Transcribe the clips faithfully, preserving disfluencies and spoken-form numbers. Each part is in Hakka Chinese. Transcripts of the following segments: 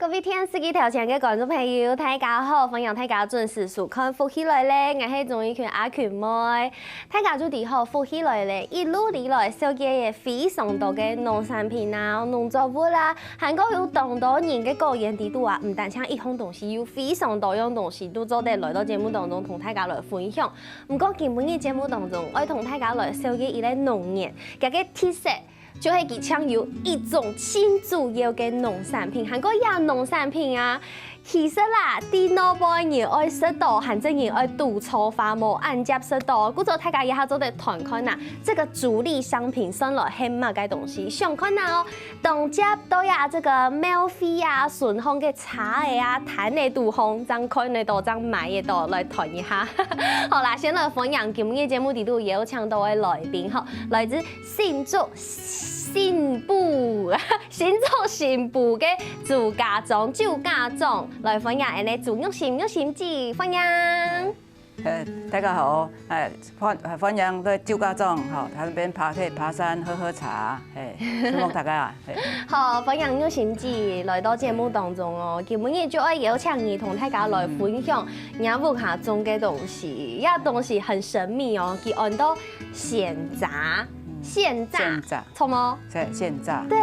各位電視機頭前个觀眾朋友，大家好，歡迎大家準時收看《福氣來了》，𠊎係鍾意群阿群妹。大家就知吼，《福氣來了》一路以來紹介个非常多个農產品啊、農作物啊，還過有當多人个果園底肚啊，毋單淨一項東西，有非常多樣東西都做得來到節目當中同大家來分享。毋過今晡日節目當中，愛同大家來紹介一個農園，佢个特色 就係佢淨有一種盡主要个農產品，還過這農產品啊，其實啦，在老輩人愛食到，還真人愛堵著話無恁接食到。故所大家這下做得揣看啊，這個主力商品算來係麼个東西？想看啊哦，當接到呀，這個廟會啊，順風个車仔啊，攤仔肚項，正看得到，正買得到，來揣一下。好啦，先來歡迎今日節目底肚邀請到个來賓吼，來自 新竹新埔，新竹新埔个朱家莊，朱家莊，來歡迎𠊎等个朱玉心，玉心姊，歡迎。呃，大家好，哎，歡，歡迎到朱家莊，吼，他那邊爬，可以爬山、喝喝茶，嘿，承蒙大家啊，嘿。好，歡迎玉心姊來到節目當中哦。今晡日就愛邀請你同大家來分享你屋下種个東西，這東西很神秘哦，佢安到仙棗，仙棗。仙棗。 著無？仙，仙棗。對，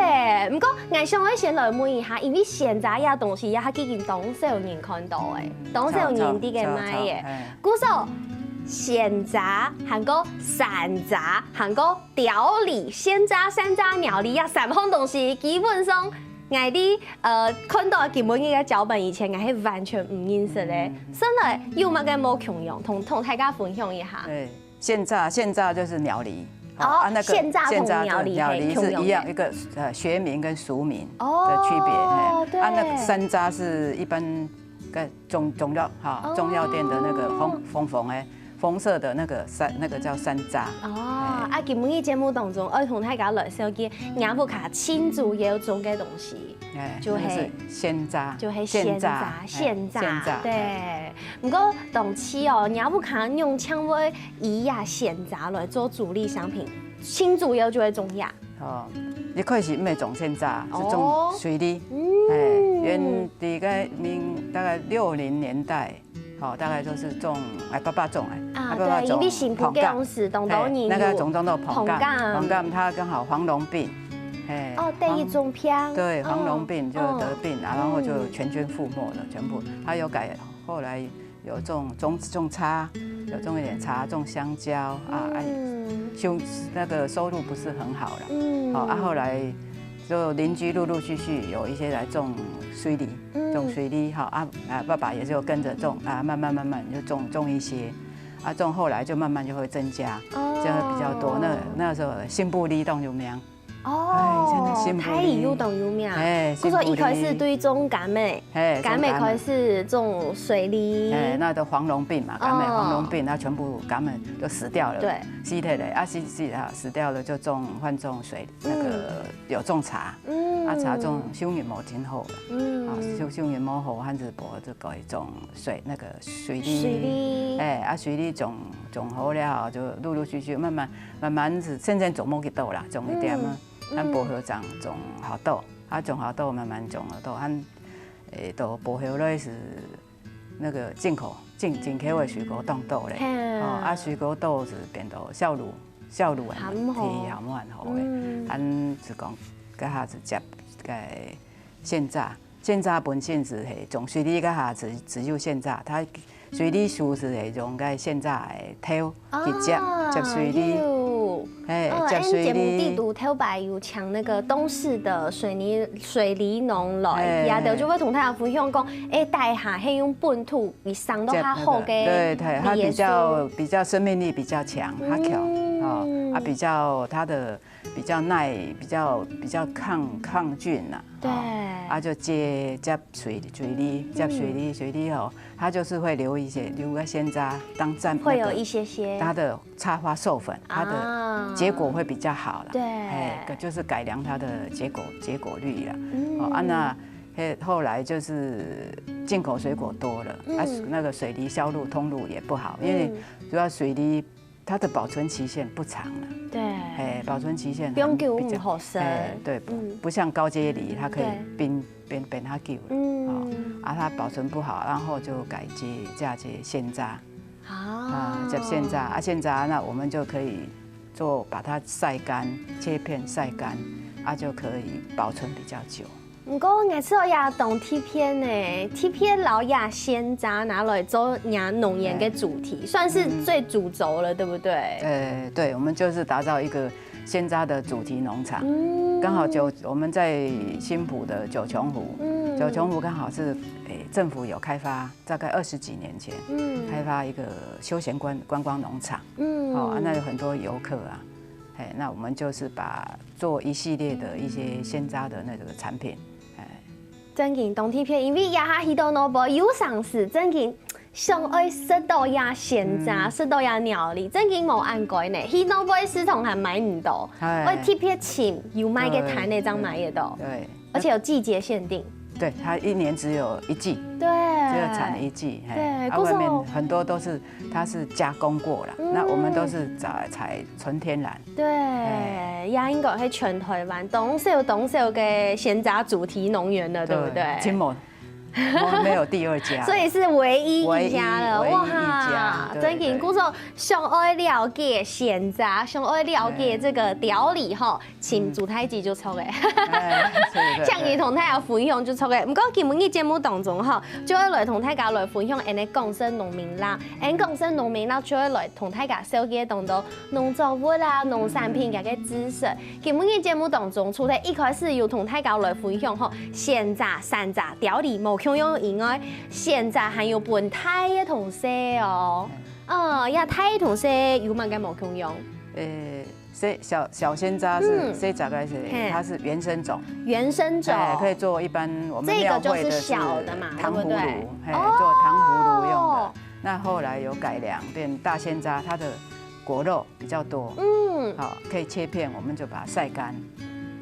毋過𠊎想愛先來問一下，因為仙棗這東西也係最近當少人看到个，當少人知个賣个。故所仙棗，還過山棗，還過調理，仙棗、山棗、調理這三項東西，基本上𠊎在呃看到今晡日个腳本以前，𠊎係完全毋認識个。算來有麼个無共樣，同同大家分享一下。對。 仙棗，仙棗就是鳥梨，哦，啊，那個仙棗同鳥梨，鳥梨是一樣，嘿，共樣的。一個呃學名跟俗名的區別，哦，嘿，啊，那個山棗是一般个中中藥哈，哦，中藥店的那個紅紅紅的紅色的那個山，那個叫山棗。哦，啊，今晡日節目當中，愛同大家來紹介，若屋下盡主要種个東西。 哎，就係，那個是仙棗，就係仙棗，仙棗，哎，仙棗，仙棗，對。毋過當時哦，若屋下仰會以這仙棗來做主力商品，盡主要就會種這。哦，一開始毋係種仙棗，係種水梨。哦。嗯。哎，原在該民，大概六零年代， 吼，大概就是種，哎，爸爸種的，啊，啊，爸爸種，對，因為新埔該當時當多人有，嘿，那個種種都膨柑，膨柑。膨柑它剛好黃龍病，嘿，哦，第一種病。對，黃龍病就得病，哦，然後就全軍覆沒了，全部。他有改，後來有種種種茶，有種一點茶，種香蕉啊，哎，嗯，就那個收入不是很好了。嗯，好，啊，後來就鄰居陸陸續續有一些來種水梨， 嗯，種水梨哈，啊啊，爸爸也就跟著種啊，慢慢慢慢就種種一些，啊，種後來就慢慢就會增加，哦，就會比較多。那那時候新埔梨當有名，哦，哎，真的新埔梨，大里有當有名。哎，故所一開始對種柑仔，新埔梨，哎，柑仔開始種水梨，種柑仔。哎，那都黃龍病嘛，柑仔黃龍病，哦，那全部柑仔都死掉了，對，死掉了，啊，死死啊，死掉了就種換種水，那個，嗯，有種茶。 嗯，啊，茶種收入無真好啦。嗯，啊，收收入無好，還係無就改種水，那個水梨。水梨。哎，啊，水梨種種好了後，就陸陸續續慢慢慢慢係，現在種無幾多啦，種一點啊。嗯，咱埔後正種較多，啊，種較多，慢慢種較多，咱，誒，都埔後來係 那個進口進進口的水果當多咧，嘿，吼，啊，水果多係變到銷路銷路个問題，較毋好，也無恁好个。嗯，咱係講，這下係接个仙棗，仙棗本身係係種水梨，這下只只有仙棗，它水梨樹係係用个仙棗个頭 去接，哦，接水梨。有。嘿，哦，接水梨。𫣆節目底肚頭擺有請那個東勢的水梨水梨農來，嘿，也就會同大家分享講，誒，底下係用本土佢生到較好个，接那個，對，對，它比較比較生命力比較強，較強，嗯，哦，啊，比較它的比較耐，比較比較抗抗菌啦，對，哦，啊，就接接水水梨，接水梨，水梨吼， 它就是會留一些，留个仙棗當占那個，會有一些些。它的插花授粉，它的結果會比較好啦。啊，對。哎，就是改良它的結果，結果率啦。嗯。哦，啊，那，嘿，後來就是進口水果多了，啊，嗯，那個水梨銷路通路也不好，因為，嗯，主要水梨它的保存期限不长了。对，哎，保存期限很比较，放久毋好食。哎，对，不，嗯。不像高阶梨，它可以对。冰，冰，冰很久了。嗯。哦，啊，它保存不好，然后就改接，嫁接鲜榨。啊。啊，接鲜榨，啊，鲜榨，那我们就可以做，把它晒干，切片晒干，啊，就可以保存比较久。 毋過，𠊎知道這當特別呢，特別摎這鮮榨拿來做若農園个主題，嗯。算是最主軸了，對不對？呃，对，我们就是打造一个鲜榨的主题农场。嗯。刚好九，我们在新埔的九琼湖，嗯。九琼湖刚好是，诶，政府有开发，大概二十几年前，嗯。开发一个休闲观，观光农场。嗯。哦，啊，那有很多游客啊，嘿，那我们就是把，做一系列的一些鲜榨的那个产品，哎。 正經當特別，因為這下去到老妹有成時，正經想愛食到這鮮榨，嗯。食到這料理，正經無恁該呢。去老妹市場還買毋到，哎。愛特別尋有賣个攤仔正買得到。对。而且有季节限定。对，它一年只有一季，对。只有产一季，嘿。对，啊，故所外面很多都是，它是加工过了，嗯。那我们都是采，采纯天然。 对，哎。也應該係全台灣當少當少个鲜榨主題農園了，對不對？对，真無，没有第二家了。所以是唯一一家了，唯一，哇，唯一一家，对，正經，对。故所想愛了解鲜榨，想愛了解這个料理吼，請朱太姐就著了。哎，是，是，像你同大家分享就著了。毋過今晡日節目當中吼，就愛來同大家來分享恁呢廣式農民曆，恁廣式農民曆就愛來同大家紹介當多 農作物啊、農產品佢个知識。今晡日節目當中，除忒一開始有同大家來分享吼，鮮榨、散榨料理無共樣以外，鮮榨還有分大个同細个哦。哦，這大个同細有麼个無共樣？呃，小，小鮮榨是，嗯。細隻个是，嘿。它是原生种。原生种。哎，可以做一般我们廟会的是，这个就是小的嘛，糖葫芦，对不对？嘿，哦。做糖葫芦用的。那后来有改良，变大鲜榨，它的果肉 比较多。嗯。好，可以切片，我们就把它晒干。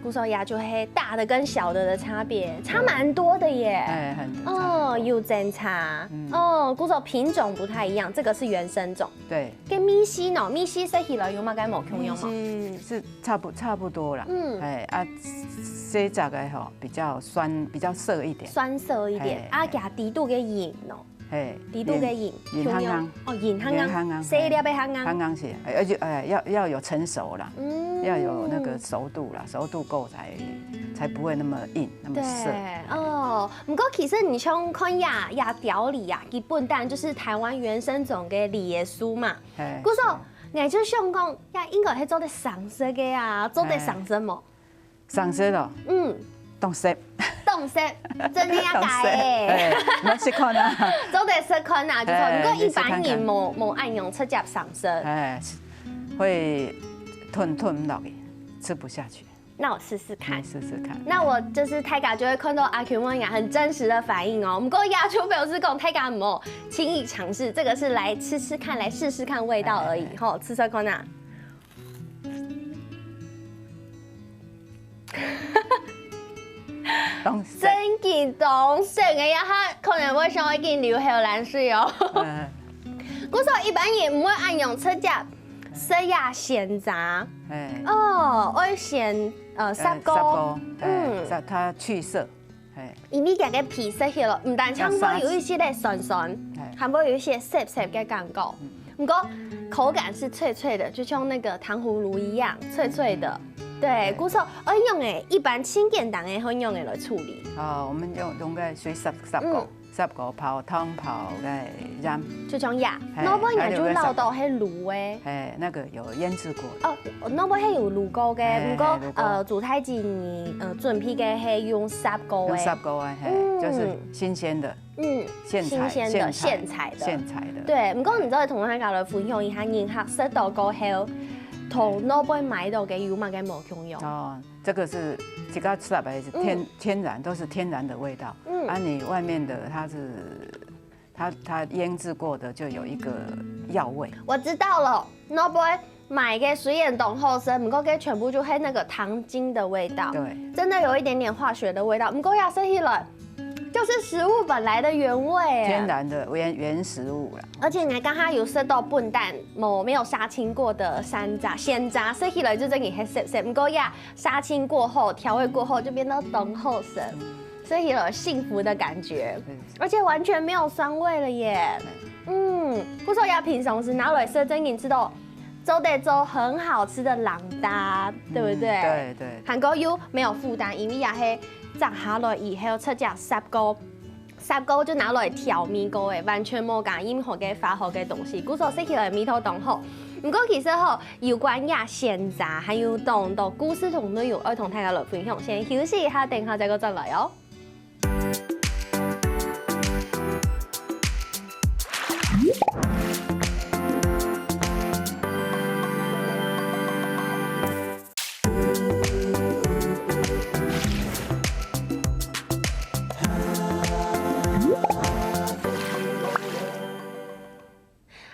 故所這就係大的跟小的的差別，差蠻多的耶。哎，很，哦，差很多。有真差。嗯。哦，故所品種不太一樣，這个是原生種。对。該味緒呢？味緒食起來有麼个無共樣無？味緒是差不，差不多啦。嗯。哎，啊，細隻个吼，比较酸，比较澀一点。酸澀一点，哎，啊，哎。佢底肚个仁哦。 嘿，底肚个仁，仁，仁烘烘。哦，仁烘烘，仁烘烘，細粒个烘烘。烘烘是，而且，哎，要，要有成熟啦，嗯。要有那个熟度啦，熟度够才，才不会那么硬，那么对，澀。哦，毋過其實你像看這，這條梨啊，基本上就是台灣原生種个梨仔樹嘛。嘿，故所，是。𠊎就想講，這應該係做得生食个啊，做得生食無？嘿。 生食咯，嗯。當食。當食，真个要改欸。當食，嘿，莫食看啊。做得食看啊，就好。嘿，毋過一般人無，你試看看。無恁樣直接生食。哎，會吞，吞毋落去，吃不下去。那我试试看。你试试看。那我就是大家就會看到阿Q妹呀很真實的反應哦。毋過呀，就表示講大家毋好輕易嘗試，這個是來吃吃看，來試試看味道而已，哎。吼，試試看啊。 當食。真个當食个呀，佢可能會想愛緊流口瀾水哦。嗯。故所一般人毋會恁樣直接食這鮮榨。嘿。哦，愛先，呃，哎，煠過。煠過，哎，嗯。煠，它去色，嘿。因為佢个皮食起來，毋單淨會有一息个酸酸，要殺氣。嘿。還會有一息澀澀个感覺。嗯。 毋過口感是脆脆的，就像那個糖葫蘆一樣，脆脆的。對，對。故所，哦，用誒，一般盡簡單誒，會用誒來處理。哦，我們用，用个水煠，煠過，嗯。煠過泡湯泡个鹽。就像呀，嘿，那尾也就落到迄滷誒。嘿，那個有醃製過的。哦，那尾係有滷過个，嘿，毋過，嘿，滷過。呃，煮太緊，呃，準備个係用煠過誒。用煠過誒，嘿，嗯。就是新鮮的。 嗯，現採，新鮮的，現採，現採的。現採的。對，毋過你做得同大家來分享一下，人客食到過後，同外背買到个有麼个無共樣？哦，這個是自家煠的，是天，嗯。天然，都是天然的味道。嗯。啊，你外面的它是，它，它醃製過的就有一個藥味。我知道了，外背 買个雖然當好食，毋過該全部就係那個糖精的味道，對。真的有一點點化學的味道。毋過也食起來，就是食物本來的原味欸。天然的原，原食物啦。而且你看，剛剛有吃到笨蛋，沒有殺青過的山楂，鮮榨，吃起來就真的很澀澀。不過呀，殺青過後，調味過後就變到當好吃，吃起來有幸福的感覺，嗯。而且完全沒有酸味了耶。嗯，不錯呀，平常時拿來吃，真的知道做得做很好吃的零嗒，對不對？嗯，對，對。還過又沒有負擔，因為也係摘下來以後，直接煠過，煠過就拿來調味過个，完全無加任何个化學个東西，故所食起來味道當好。毋過其實吼，有關這鮮榨，還有當多故事同內容，愛同大家來分享。先休息一下，等下再過轉來哦。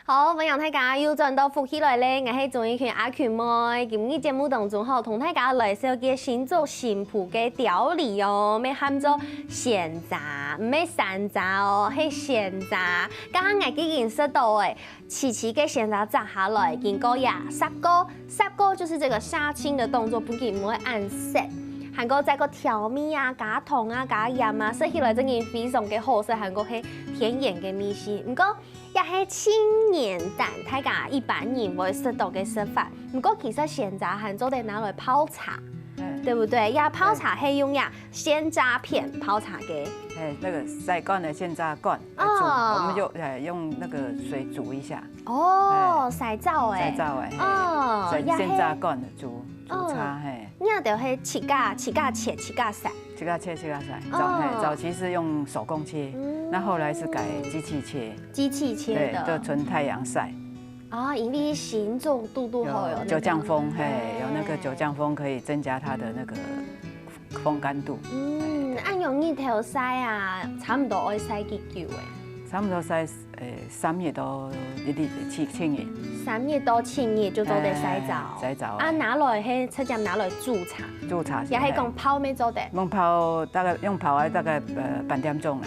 好，歡迎大家又轉到福氣來了，𠊎係鍾意群阿群妹。今日節目當中吼，同大家來紹介新竹新埔个料理哦，乜喊做鮮榨，毋係山楂哦，係鮮榨。剛剛𠊎既經食到欸，萋萋个鮮榨摘下來，經過呀，煠過，煠過就是這個殺青的動作，不僅毋會恁澀，還過再過調味啊，加糖啊，加鹽啊，食起來真的非常个好食，還過係天然个味緒。毋過 也係盡簡單，大家一般人會食到个食法。毋過其實鮮榨還做得拿來泡茶，嗯。對不對？呀，泡茶係用呀鮮榨片泡茶个。哎，那個曬乾的鮮榨乾來煮，哦。我們就，哎，用那個水煮一下。哦，哎。曬燥欸。曬燥欸，嘿。哦，晒，也係。鮮榨乾的煮，煮茶，哦。嘿。你也就係自家，自家切，自家曬。自家切，自家曬。早，哦。嘿，早期是用手工切，嗯。那後來是改機器切。 機器切的。對，就純太陽曬。哦，因為新竹堵堵好有那個，有九降風，嘿，有那個九降風可以增加它的那個風乾度。嗯，恁樣日頭曬啊，差毋多愛曬幾久欸？差不多曬，呃，三日到一日，七，七日。三日到七日就做得曬燥。哎，曬燥啊。啊，拿來係直接拿來煮茶。煮茶是，也係講泡乜做得？嘿。用泡，大概用泡啊，大概，呃，半點鐘啦。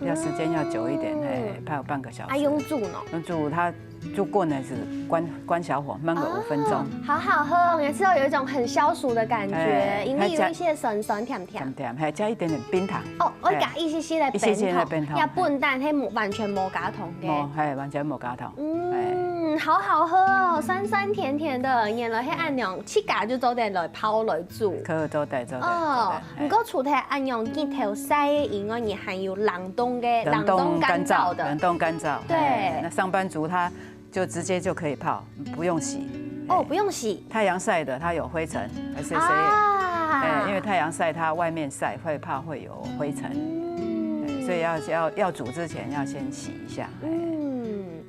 要時間要久一點，嗯。嘿，泡半個小時。啊，用煮呢？用煮，它煮滾了是關，關小火，燜個五分鐘。哦，好好喝哦，每次都有一種很消暑的感覺，哎，因為有一些酸酸甜甜。甜甜，嘿，加一點點冰糖。哦，我加一些些的冰糖，哎，一些些的冰糖，要不然它完全無加糖的。嘿。無，嘿，完全無加糖。嗯，哎。好好喝哦，酸酸甜甜的，原來係恁樣，自家就做得來泡來煮。可以做得，做得，哦，做得，哎。毋過除了恁樣日頭曬以外，你還有 冷凍个，冷凍乾燥的。冷凍乾燥，冷凍乾燥。對。哎，那上班族他就直接就可以泡，不用洗。哦，哎，不用洗。太陽曬的，它有灰塵，而且水也，啊。哎，因為太陽曬，它外面曬會怕會有灰塵。嗯。哎，所以要，要，要煮之前要先洗一下。哎。嗯。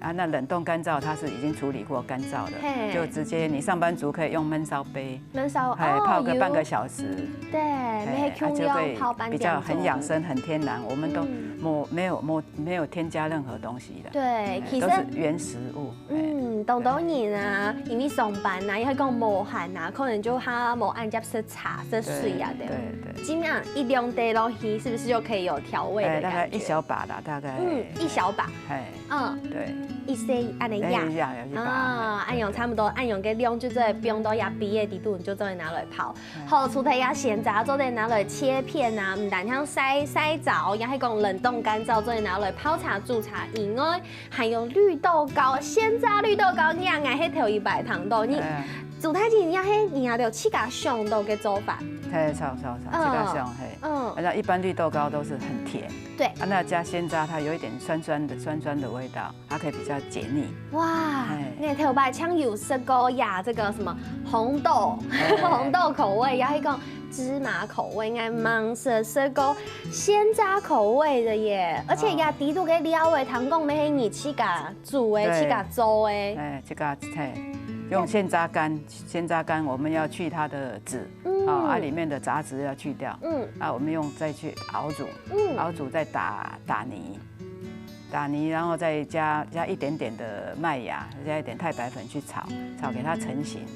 啊，那冷凍乾燥它是已經處理過乾燥的，嘿。就直接你上班族可以用燜燒杯，燜燒，哎，哦，泡個半個小時。有。對，哎，沒空啊，就會用泡半點鐘。比較很養生、很天然，我們都，嗯。沒有，沒有，沒有添加任何東西的。對，哎，其實，都是原食物，哎。嗯，當多人啊，對。因為上班啊，也係講無閒啊，可能就較無恁樣食茶、食水啊，對，對。對，對。這樣一量滴落去，是不是就可以有調味的感覺？哎，大概一小把啦，大概。嗯，一小把。哎。 嗯。對。一些恁樣呀。哎，一樣，一把。啊，恁樣差不多，恁樣个量就做得放到這杯仔裡肚，你就做得拿來泡。嗯。好，除了這鮮榨，做得拿來切片啊，毋單淨曬，曬燥，也係講冷凍乾燥，做得拿來泡茶、煮茶以外，還有綠豆糕，鮮榨綠豆糕，你也係頭一擺聽到，你，哎。煮太緊，你也係，你也有自家想到个做法。嘿，炒，炒，炒，嗯。自家想，嘿。嗯。那一般綠豆糕都是很甜。對。啊，那加鮮榨，它有一點酸酸的，酸酸的味道。 它可以比較解膩。哇，哎。𠊎頭擺像有食過呀，這個什麼紅豆，哎。紅豆口味，也係講芝麻口味，𠊎吂食，食過鮮榨口味的耶。而且呀，哎。裡肚个料欸，聽講乜係你自家煮欸，對。自家做欸。哎，自家，嘿，用鮮榨乾，鮮榨乾我們要去它的籽，嗯。啊，啊，裡面的雜質要去掉。嗯。啊，我們用再去熬煮，嗯。熬煮再打，打泥。 打泥，然後再加，加一點點的麥芽，加一點太白粉去炒，炒給它成型。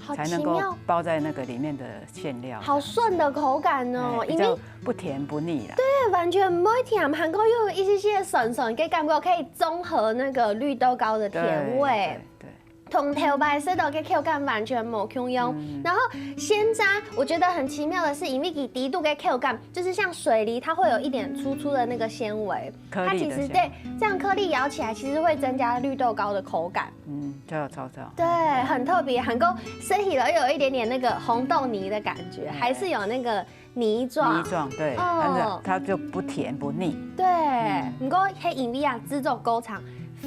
好奇妙。才能够包在那个里面的馅料。好顺的口感哦，哎，因为比较不甜不腻啦。对，完全不会甜，还过又有一些些酸酸的感觉，可以中和那个绿豆糕的甜味。对，对，对。同头擺食到个口感完全無共樣。嗯。然后鲜榨，我觉得很奇妙的是，因為佢底肚个口感就是像水梨，它会有一点粗粗的那个纤维，颗粒的纤维。它其实，对，这样颗粒咬起来，其实会增加绿豆糕的口感。嗯，超超超。对，很特别，还过吃起来又有一点点那个红豆泥的感觉，哎。还是有那个泥状。泥状，对，哦。但是它就不甜不腻。对，嗯。不过黑因为啊，制作过程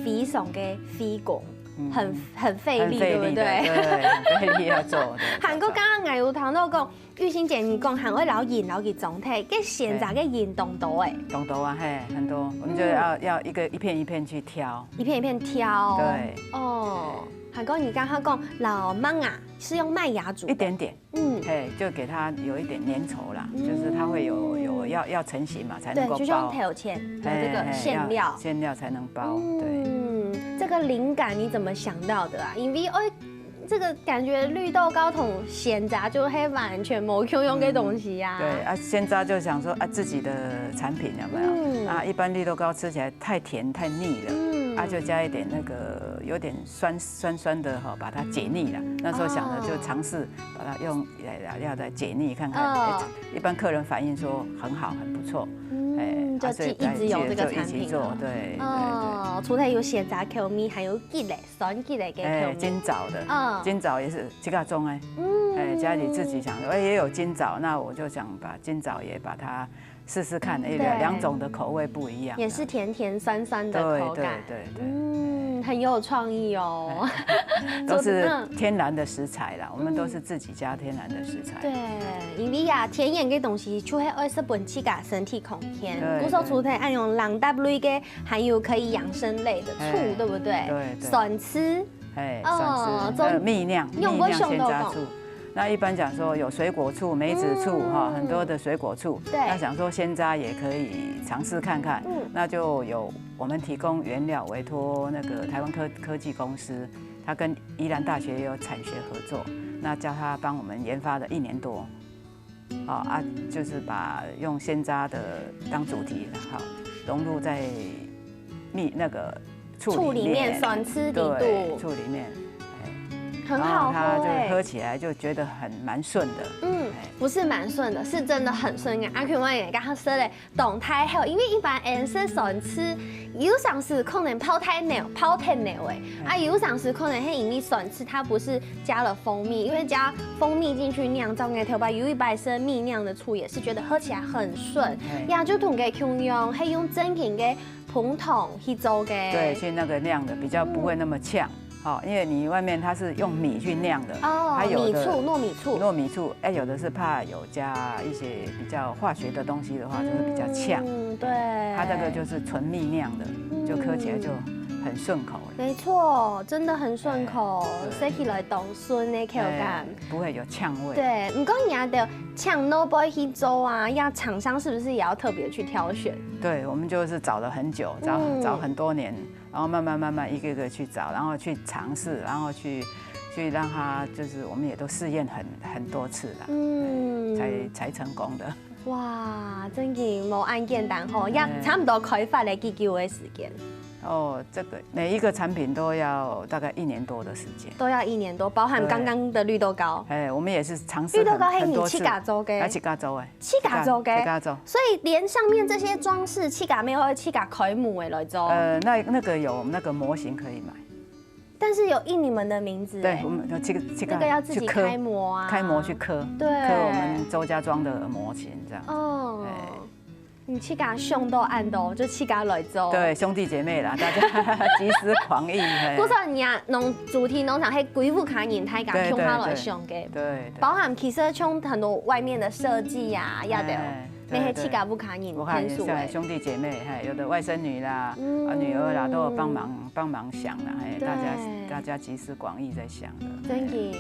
非常的费工，嗯。很，很费力，很费力的，对不对？对，很费力要做的，还过刚刚我有谈到讲，玉心姐你讲还会老引老给总体，跟现在个引动多哎。动多啊，嘿，很多，我们就要，嗯。要一个，一片一片去挑。一片一片挑。对。哦，还过你刚刚讲老芒啊，是用麦芽煮的。一点点。 嗯。嘿，就给它有一点粘稠啦，嗯。就是它会有，有要，要成型嘛，才能够包。对，就像头前有这个馅料。嘿，嘿，要馅料才能包，对。嗯，这个灵感你怎么想到的啊？因为，哦，这个感觉绿豆糕同鲜榨就会完全无共样的东西呀。嗯，对，啊，鲜榨就想说，啊，自己的产品有没有？嗯。啊，一般绿豆糕吃起来太甜太腻了，嗯。啊，就加一点那个有点酸，酸酸的哈，把它解腻了。那时候想着就尝试把它用 来，来，要来解腻看看。哦。哎，一般客人反映说很好，很不错。嗯，哎，就啊，所以一直有这个产品了。就一直做，对，对，对。哦，除了有鲜榨口味，还有桔个，酸桔个口味。哎，金枣的，嗯。金枣也是自家种哎。嗯。哎，家里自己想说，哎，也有金枣，那我就想把金枣也把它试试看，哎，对。两种的口味不一样。也是甜甜酸酸的口感。对，对，对，对。嗯，很有创意哦。哎，都是做得，嗯。天然的食材啦，我们都是自己家天然的食材。对，因为呀，天然个东西就会二十分自家身体空间。对，故所除了爱用冷搭类个，还有可以养生类的醋，哎，对不对？对，对。酸醋。哎，哦，酸醋，还有蜜酿，用过蜜酿鲜榨醋。那一般讲说有水果醋、梅子醋，嗯。哈，很多的水果醋。对。那想说鲜榨也可以尝试看看，嗯。那就有我们提供原料，委托那个台湾科，科技公司，它跟宜兰大学也有产学合作，那叫他帮我们研发了一年多。好，啊，就是把用鲜榨的当主题，好，融入在蜜，那个醋里面。醋里面，酸醋里肚。对，醋里面，哎。很好喝欸。然后它就喝起来就觉得很，蛮顺的。嗯，哎。不是蛮顺的，是真的很顺。阿Q我也刚刚说了， 当大口，因为一般人食酸醋，有常時可能泡太濃，泡太濃欸，嗯。啊，有常時可能係因為酸醋它不是加了蜂蜜，因為加蜂蜜進去釀造个頭擺，有一擺係蜜釀的醋，也是覺得喝起來很順，哎。也就同个共樣，係用正經个紅糖去做个。對，去那個釀的，比較不會那麼嗆。嗯。 好，因為你外面它是用米去釀的，哦，它有的米醋、糯米醋。糯米醋，哎，有的是怕有加一些比較化學的東西的話，就會比較嗆。嗯，對。它這個就是純蜜釀的，嗯。就喝起來就很順口了。沒錯，真的很順口，哎，對。食起來當順的口感。哎，不會有嗆味。對，毋過你愛到嗆到尾去做啊，要廠商是不是也要特別去挑選？對，我們就是找了很久，找，嗯。找很多年， 然後慢慢慢慢一個一個去找，然後去嘗試，然後去，去讓它就是我們也都試驗很，很多次了，嗯。才，才成功的。哇，真的無恁簡單吼，哎。也差不多開發了幾久的時間？哦，這個每一個產品都要大概一年多的時間。都要一年多，包含剛剛的綠豆糕。哎，我們也是嘗試很，綠豆糕係你自家做个？很多次。啊，自家做的。 自家做个。自家做。所以連上面這些裝飾，自家乜愛自家開模个來做。呃，那，那個有那個模型可以買。但是有印你們的名字欸。對，我們有這個，這個那個要自己去刻，開模啊。開模去刻，對。刻我們周家莊的模型這樣。哦。哎。你自家想到恁多，就自家來做。對，兄弟姐妹啦，大家集思廣益，嘿。故所你啊，農，主題農場係歸屋下人，大家，對，共下來想个。對，對。包含其實像很多外面的設計啊，也都，哎，對，那些自家屋下人，對。屋下人，牽手的。像兄弟姐妹，嘿，有的外甥女啦，嗯。啊，女兒啦，都有幫忙，幫忙想啦，嘿，大家，對。大家集思廣益在想的。真的。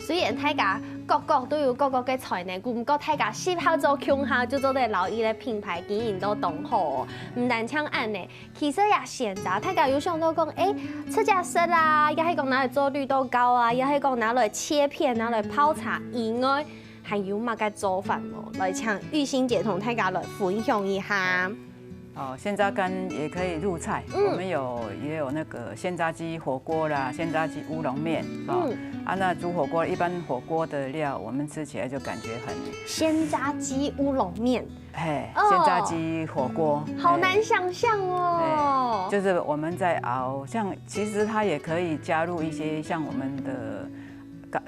雖然大家各國都有各國个才能，毋過大家集合做共下，就做得摎一個品牌經營到當好哦。毋單淨恁呢，其實也選擇，大家有想到講，誒，自家食啊，也係講拿來做綠豆糕啊，也係講拿來切片，拿來泡茶以外，還有麼个做法無？來請玉興姐同大家來分享一下。 哦，鮮榨柑也可以入菜，嗯我們有也有那個鮮榨雞火鍋啦，鮮榨雞烏龍麵哦。嗯啊，那煮火鍋一般火鍋的料，我們吃起來就感覺很鮮榨雞烏龍麵，嘿，哦鮮榨雞火鍋，好難嘿想象哦。就是我們在熬，像其實它也可以加入一些像我們的。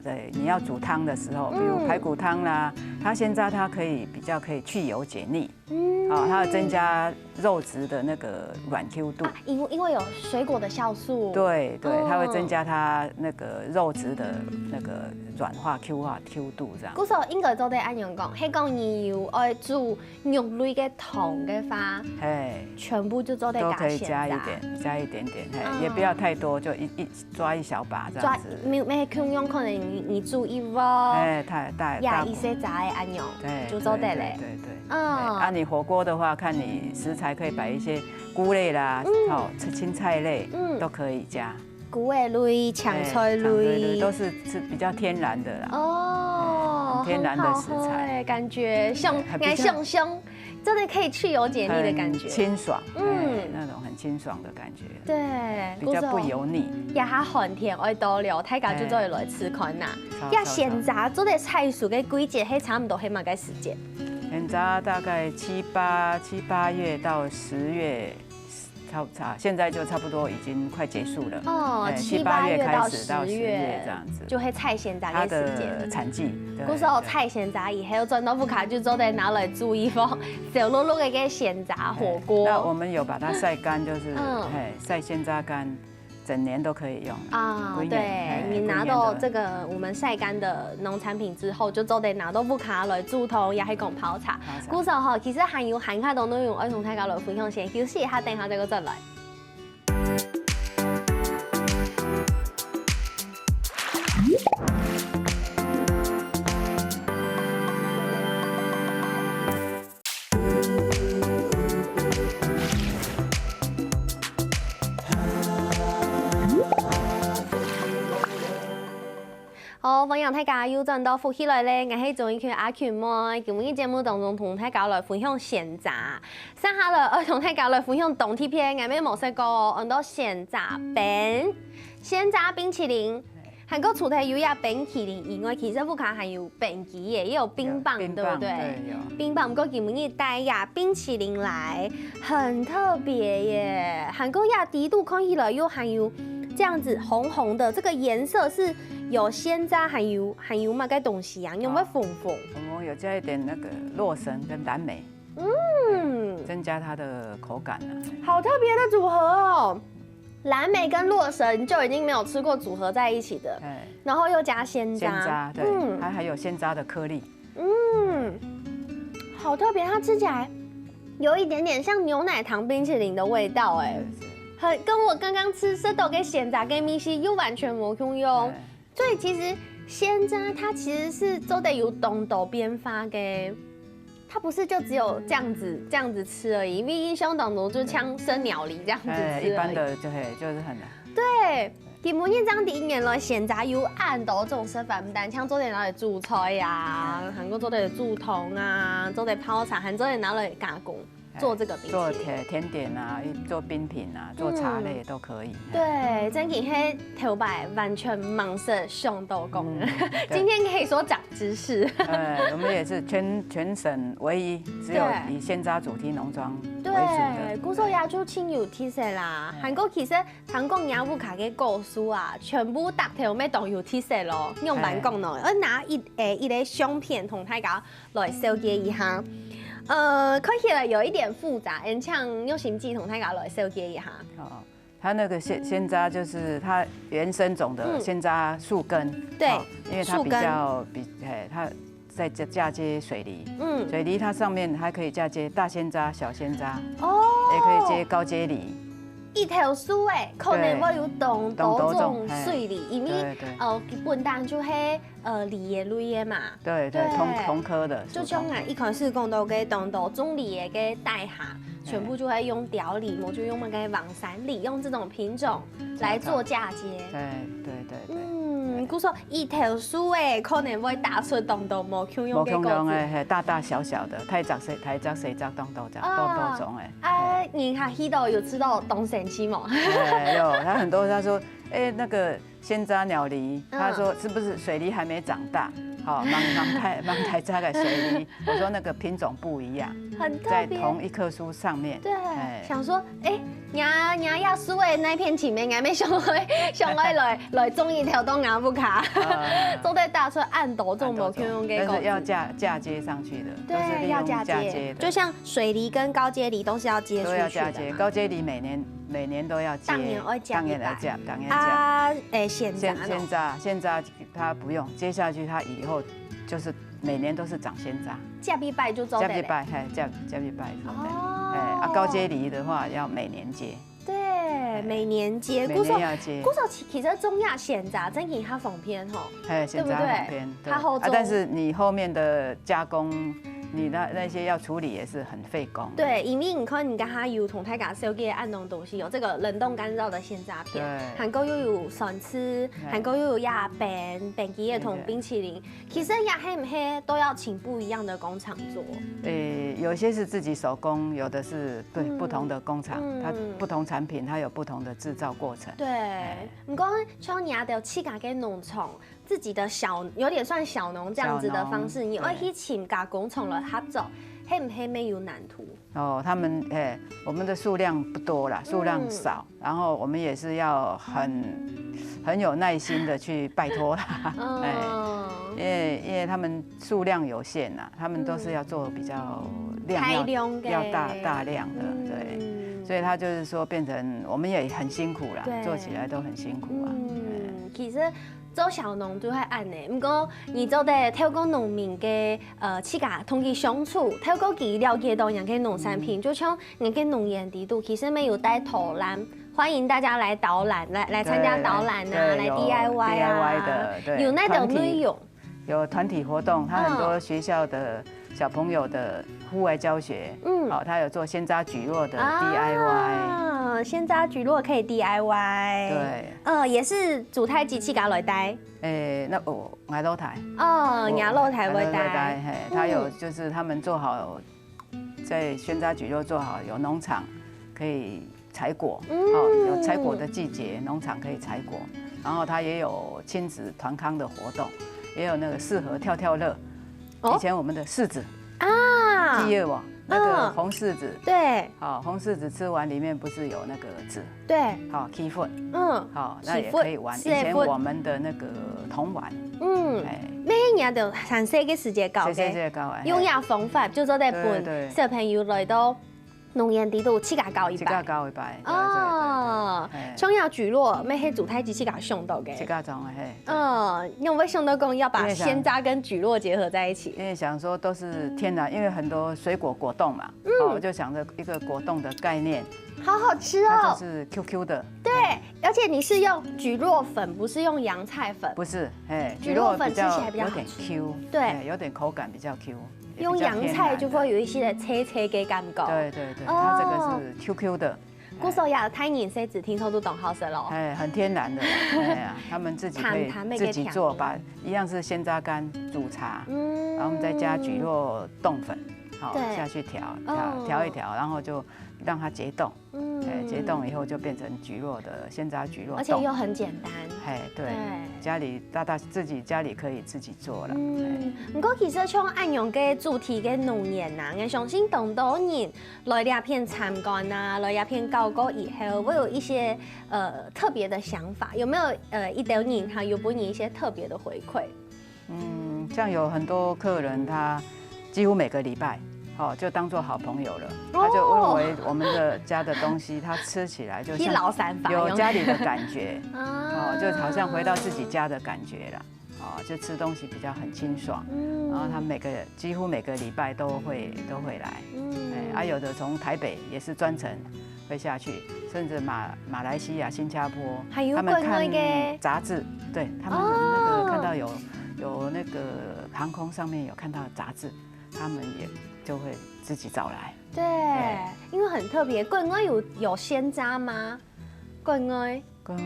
呃，你要煮湯的時候，比如嗯排骨湯啦，它鮮榨它可以比較可以去油解膩，嗯哦，它会增加肉质的那个软Q度。啊，因为因为有水果的酵素，对对，哦它会增加它那个肉质的那个软化 Q 化 Q 度这样。故所應該做得恁樣講，係講你有愛煮肉類个湯个話，嘿，全部就做得都可以選擇。加一點，加一點點，嘿，嗯也不要太多，就一一抓一小把这抓样子。没没共樣，可能你你煮一鍋，哎，太大大壓一些炸个恁樣，对，就做得嘞。对对对，嗯哎啊，你火锅的话，看你食材可以摆一些菇类啦，嗯哦，青青菜类，嗯都可以加。菇个類、青菜哎青菜类類，都是是比较天然的啦。哦，很天然的食材很好喝哎，感觉香，很比较哎香香，真的可以去油解腻的感觉。很清爽，嗯嗯，那种很清爽的感觉，对，比较不油腻。也還寒天愛到了，大家就做得來試看呐。哎也鮮榨做得採收个季節，係差不多係麼个時節？鮮榨大概七八七八月到十月，差不差，现在就差不多已经快结束了。哦，哎七七八月八月到开始到十月十月这样子，就係採鮮榨它个時節。的產季。对故所採鮮榨以後，轉到屋下就做得拿來煮一鍋燒漉漉个个鮮榨火鍋。哎那我们有把它晒干，就是嗯哎晒鲜榨干，整年都可以用。啊，歸年對哎，你拿到歸年的這個我們曬乾的農產品之後，就做得拿到屋下來煮湯，也係講泡茶。泡茶故所吼，其實還有還較多內容愛同大家來分享，先休息一下，等一下再過轉來。 好，歡迎大家又轉到福氣來了，𠊎係鍾意去阿群妹。今日節目當中同大家來分享鮮榨，接下來愛同大家來分享當特別，𠊎乜無食過，安到鮮榨冰、鮮榨冰淇淋。還過除忒有這冰淇淋以外，其實屋下還有冰機耶，也有冰棒，有冰對不對？棒對有冰棒，毋過今日帶這冰淇淋來，很特別耶。還過這底肚看起來又還有這樣子紅紅的，這個顏色是有鮮榨，還有還有麼个東西啊？有沒有粉粉？我们有加一点那个洛神跟藍莓，嗯，增加它的口感啊。好特別的組合哦。藍莓跟洛神就已經沒有吃過組合在一起的，哎，然後又加鮮榨，鲜榨，对，嗯它还有鲜榨的颗粒。嗯，好特別，它吃起來有一點點像牛奶糖冰淇淋的味道，哎，很跟我剛剛吃食到个鮮榨个味緒又完全無共樣。对所以其實鮮榨它其實是做得有當多變化个，它不是就只有這樣子這樣子吃而已，因為印象當中就像生鳥梨這樣子吃而已。哎，一般的就嘿，就是很對，今晡日正知原來鮮榨有恁多種食法，毋單淨做得拿來煮菜啊，還過做得煮湯啊，做得泡茶，還做得拿來加工，做這個冰淇淋。做甜甜点啊，做冰品啊，做茶类都可以。對，正經係頭擺完全毋識想到講。嗯對今天可以說長知識。呃，我们也是全全省唯一，只有对以鲜榨主题农庄为主對，的。故所也就盡有特色啦。還過其實聽講若屋下个果蔬啊，全部搭頭尾當有特色咯。用板講咯，我拿一誒一個相片同大家來紹介一下。呃，看起來有一點複雜，恁請用心機同大家來紹介一下。哦，它那个鲜鲜榨就是它原生种的嗯鲜榨树根，对哦因为它比树根较比哎它再嫁嫁接水梨，嗯，水梨它上面还可以嫁接大鲜榨、小鲜榨，哦，也可以接高接梨。一頭樹欸，可能會有當多種水梨，因為，對，對。呃，佢本身就係，呃，梨仔類个嘛。對，對，對。同，同科的，就像啊，屬同科。一開始講到个當多種梨仔个底下，全部就會用朝梨，無就用那個黃山梨，用這種品種來做嫁接。對，對，對，對。嗯，故所一頭樹欸，可能會打出當多無共樣个果子。無共樣个，嘿，大大小小的，大隻細，大隻細隻，當多隻，啊。當多種欸。 啊，嘿。人客去到有食到當神奇無？哎，有，他很多他說，哎，那個仙楂鳥梨，嗯。他說是不是水梨還沒長大？好，吂，吂大，吂大隻个水梨。我說那個品種不一樣，很特別。在同一棵樹上面。對，哎。想說，哎，若，若這樹个那片前面，𠊎乜想愛，想愛來，來種一頭到𠊎屋下，啊。做得打出恁多種無共樣个果子。但是要嫁，嫁接上去的，對，都是利用嫁接的。要嫁接，就像水梨跟高接梨都是要接出去的嘛。都要嫁接，高接梨每年，每年都要接，逐年愛接一擺。逐年來接，逐年接。啊，欸，仙楂呢？仙，仙楂，仙楂它不用，接下去它以後就是每年都是長仙楂。接一擺就做得了。接一擺，嘿，接，接一擺就做得了。哦。哎，啊，高接梨的話要每年接。對，每年接。每年要接。故所，故所其，其實種這仙楂真經較方便吼。嘿，仙楂方便，對不對？對。較好種。啊，但是你後面的加工，你那，那些要處理也是很費工。對，因為你看你剛剛有同大家紹介恁多東西，有這個冷凍乾燥的仙楂片，對。還過又有酸柿，對。還過又有這冰，冰淇淋同冰淇淋。對，對。其實這係毋係都要請不一樣的工廠做？呃，有些是自己手工，有的是，對，嗯。不同的工廠，嗯。它不同產品它有不同的製造過程。對，哎。毋過像你兜自家个農場，自己的小，有點算小農這樣子的方式，小農，你愛去請加工廠來合作，對。係毋係乜有難度？ 哦，他們，哎，我們的數量不多啦，數量少，嗯。然後我們也是要很，很有耐心地去拜託啦，哎，哦。因為，因為他們數量有限啊，他們都是要做比較量要，嗯。大量的。要大，大量的，對。嗯。所以他就是說變成我們也很辛苦啦，對。做起來都很辛苦啊，嗯，哎。其實 做小農就係恁呢，毋過你做得透過農民个，呃，自家同佢相處，透過佢了解到人个農產品，嗯。就像人个農園裡肚，其實乜有帶導覽，歡迎大家來導覽，來，來參加導覽啊，對，對，來D I Y啊，有D I Y的，對，有那種內容。團體，有團體活動，它很多學校的 小朋友的戶外教學，嗯。哦，他有做仙楂蒟蒻的D I Y。啊，仙楂蒟蒻可以D I Y。對。呃，也是煮太機器家來帶。誒，那，哦，𠊎老弟。哦，哦，你老弟會帶。𠊎老弟，嘿，他有，嗯。就是他們做好，在仙楂蒟蒻做好，有農場可以 採果，嗯。哦，有採果的季節，農場可以採果，然後它也有親子團康的活動，也有那個四合跳跳樂。哦。以前我們的柿子，啊。記得無？那個紅柿子，嗯。對。好，紅柿子吃完裡面不是有那個籽？對。好，ขี้粉。嗯。好，那也可以玩。以前我們的那個童玩。嗯。哎。每年都三歲个時節搞个，三歲个時節搞个，用這方法，就做得分，對，對。小朋友來到 農園裡肚自家搞一擺。自家搞一擺，對，對，對，對。哦，哎。像這蒟蒻，乜係煮太機自家想到个。自家種个，嘿。嗯，你有沒有想到講要把仙楂跟蒟蒻結合在一起？因為想說都是天然，因為很多水果果凍嘛，嗯。哦，我就想著一個果凍的概念。好好吃哦。它就是Q Q的。對，而且你是用蒟蒻粉，不是用洋菜粉。不是，嘿，蒟蒻粉吃起來比較好吃。蒟蒻比較有點Q，对。哎，有點口感比較Q。 也比較偏南的。用洋菜就會有一些脆脆个感覺。對，對，對，哦。它這個是Q Q的。故所呀，大人細子聽說都當好食咯。哎，很天然的，哎呀，他們自己可以淡淡的自己做，給甜味。把，一樣是鮮榨柑煮茶，嗯。然後我們再加蒟蒻凍粉，好，對。下去調，調，哦。調一調，然後就讓它結凍。 嗯。哎，結凍以後就變成蒟蒻的，鮮榨蒟蒻凍。而且又很簡單。嘿，對，对。家裡大大自己家裡可以自己做了。嗯，嘿。不過其實像恁樣个主題个農園啊，𠊎相信當多人來這片參觀啊，來這片搞過以後，會有一些，呃，特別的想法。有沒有，呃，一兜人哈，有分你一些特別的回饋？ 嗯，像有很多客人，他幾乎每個禮拜，哦，就當作好朋友了。哦。他就認為我們的家的東西，他吃起來就像去老三房一樣。有家裡的感覺，哦。哦，就好像回到自己家的感覺啦。哦，就吃東西比較很清爽。嗯。然後他每個，幾乎每個禮拜都會，都會來。嗯。哎，啊，有的從台北也是專程会下去，甚至马马来西亚、新加坡，还有他们看国外的杂志，对他们那个哦看到有有那个航空上面有看到杂志，他们也就会自己找来。对，因为很特别，国外有有鲜渣吗？国外国外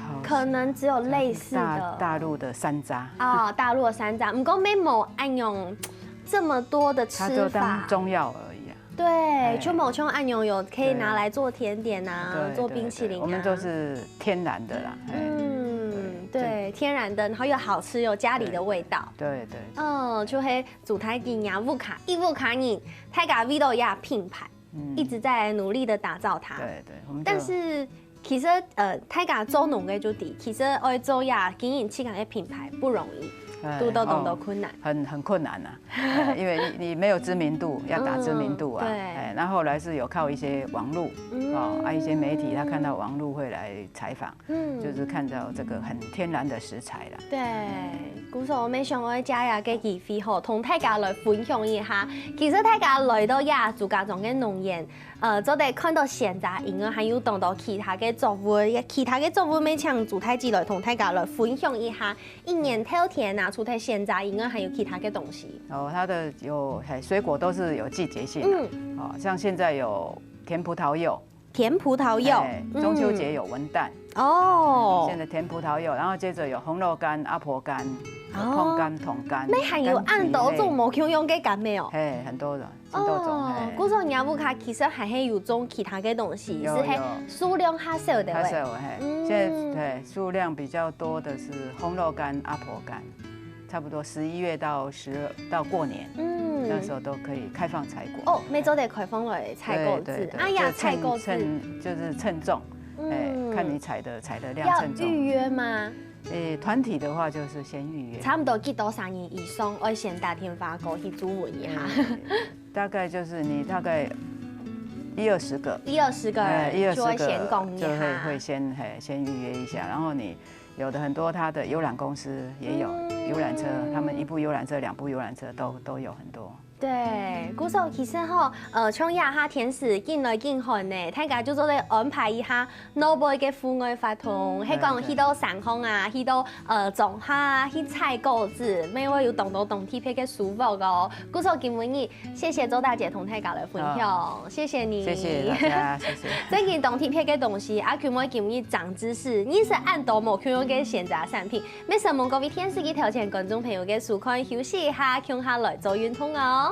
好像可能只有类似大的大陆的山楂，啊，大陆的山楂，不过没有恁样这么多的它就吃法当。中药而已啊。对，哎就无像恁样有可以拿来做甜点啊，对做冰淇淋啊。对对我们都是天然的啦。哎嗯，对对，天然的，然后又好吃，有家里的味道。对对，嗯，就会煮太给人家屋卡，一屋卡人，大家为了呀品牌，嗯一直在努力的打造它。对对，我们就但是其实呃，大家做农个就知，其实爱做呀经营自家个品牌不容易，哎遇到当多哦困难。很很困难呐、哎因为你你没有知名度，要打知名度啊，嗯对哎，那后来是有靠一些网络、嗯哦，啊一些媒体他看到网络会来采访，嗯就是看到这个很天然的食材啦。对，故所我们想要借呀个机会吼，同大家来分享一下。其实大家来到呀，自家种个农园，呃，做得看到鲜榨以外，还有当多其他个作物，其他个作物，也请朱太姐来同大家来分享一下。一年透天啊，除了鲜榨以外，还有其他个东西。哦，它的有哎水果都是有季节性的，嗯，哦，像现在有甜葡萄柚，甜葡萄柚哎，中秋节有文旦，嗯哦现，在甜葡萄柚，然后接着有红豆柑、阿婆柑、有哦碰柑、桶柑，那还有恁多种无共样个柑没有？柑橘类，嘿，很多种，很多种，哦，嘿。故所你屋下其实还是有种其他个东西，有是嘿有数量较少的喂。它是有嘿，嗯现在对数量比较多的是红豆柑、阿婆柑，差不多十一月到十二到过年，嗯那时候都可以开放采果。哦，每周得开放来采果子，对对对哎呀，就称采果子，称就是称重，哎，嗯看你采的采的量要称重。预约吗？诶，团体的话就是先预约。差不多几多生日以上，要先打电话过去注文一下。嗯大概就是你大概一二十个，一二十个哎，一二十人就会先个讲一就会下。会先嘿先预约一下，然后你有的很多他的游览公司也有嗯游览车，他们一部游览车、两部游览车都都有很多。对，故所其实吼，呃，像这下天时緊來緊寒呢，大家就做得安排一下，外背个戶外活動，對係講去到山項啊，去到呃庄下啊，去採果子，乜會有當多當特別个收穫哦。故所今晡日，謝謝周大姐同大家來分享，謝謝你，謝謝大家，謝謝。真經當特別个東西，啊，佢會今日長知識，你係恁多無共樣个鮮榨產品。乜承蒙各位電視機頭前觀眾朋友个收看，休息一下，共下來做運動哦。